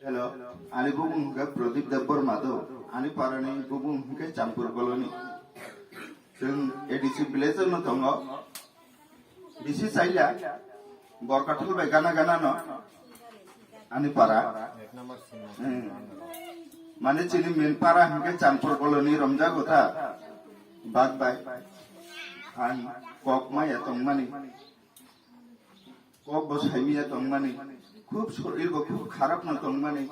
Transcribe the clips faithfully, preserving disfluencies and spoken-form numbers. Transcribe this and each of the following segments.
Hello, ani bumung hwnkhe Pradip Debbarma do, ani parani bumung hwnkhe Champur Colony. Chwng A D C village no tongo. Bisi chaila, Borkathal bai gana gana no, ani para. Hmm. Mane chini main para hwnkhe Champur Colony romjago ta. Bak bai. Ang kok maya tongmani. Kok bo saimiya tongmani, khub sorir bo khub kharap no tongmani.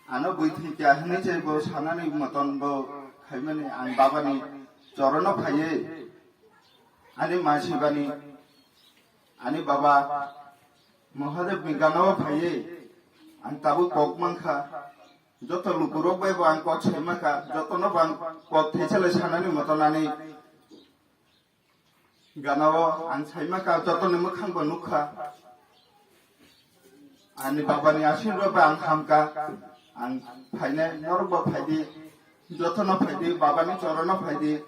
Ano bwithai kya hinwi se bo sanani moton bo khaimani, ang babani chorono phaiwi, ani ma sibani, ani baba Mahadev ni gana o phaiwi, ang tabuk kok mankha, joto lukurok bai bo ang kok saimaka, jotono bo ang kok thaisalai sanani moton ani Gana o ang saima ka, jotoni mwkhang bo nukha. Ani babani asirwad bai ang hamka. Ang phainai, norok bo phaidi. Jotono phaidi, babani chorono phaidi.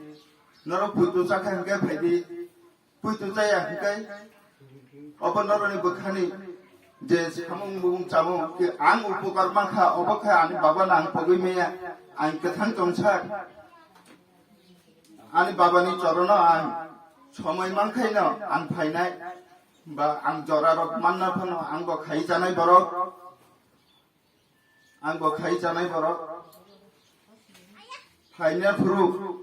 Norok puitu chakha hwnkhe phaidi. Puitu chaya hwnkhe obo norokni bwkhani je samung bumung chamung khe ang upokar mankha, obo khe ani babano ang pogwi maya. Ang kwthang tongsa. Ani babani chorono ang somoi mankhaino ang phainai, ba ang jorarok manna phano ang bo khai chanai borok, ang bo khai chanai borok. Phaina phuru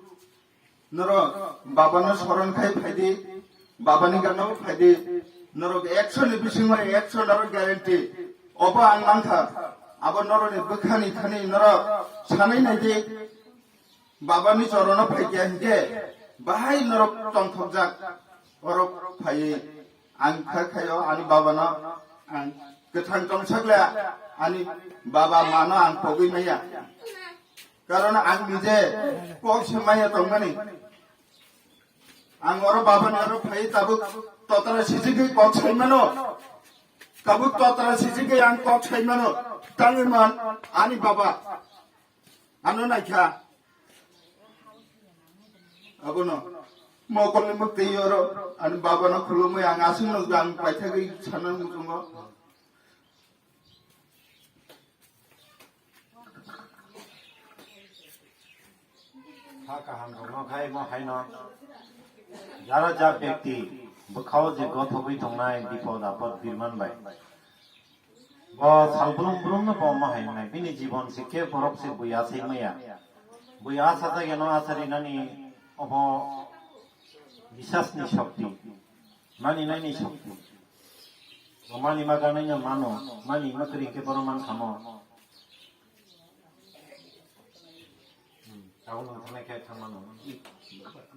norok babano soron khai phaidi, babani gana phaidi, norok ekso ni bisingo ekso norok guarantee. Obo ang mankha, abo norokni bwkhani thani norok sanai naidi. Babani chorono phaikya hinkhe bahai norok tongthokjak, orok phaiwi ang kha khaio ani babano ang kwthang tongsak le ani baba mano ang pogwi maya, karon ang nije kok se maya tongmani. Ang oro babani oro phai tabuk totra sijigwi kok saimano, tabuk totra sijigwi ang kok saimano, tangwi man ani baba. Ano naikha. Abono. Mokolni mwktwi oro. Ani babano khulumwi ang aswk nukjak ang paithagwi sana muchungo. Kha kaham rokno khai mo haino. Jara ja bekti bwkhao je gothogwi tongnai bipod apod birman bai. Bo sal brum brum no bo ma hai wngnai. Bini jibon se khe borok se bui asai maya. Bui asajak yano asarinani obo bisas ni shokti. Mani nai ni shokti. Bo mani ma ganai no mano. Mani ma kring khe borok man khamo. Hmm. Tabuk nang thangnai khe thang mano.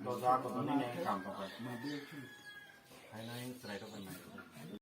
Doja bo nini nai kam tong kha. Hai nai chwrai rok bai nai.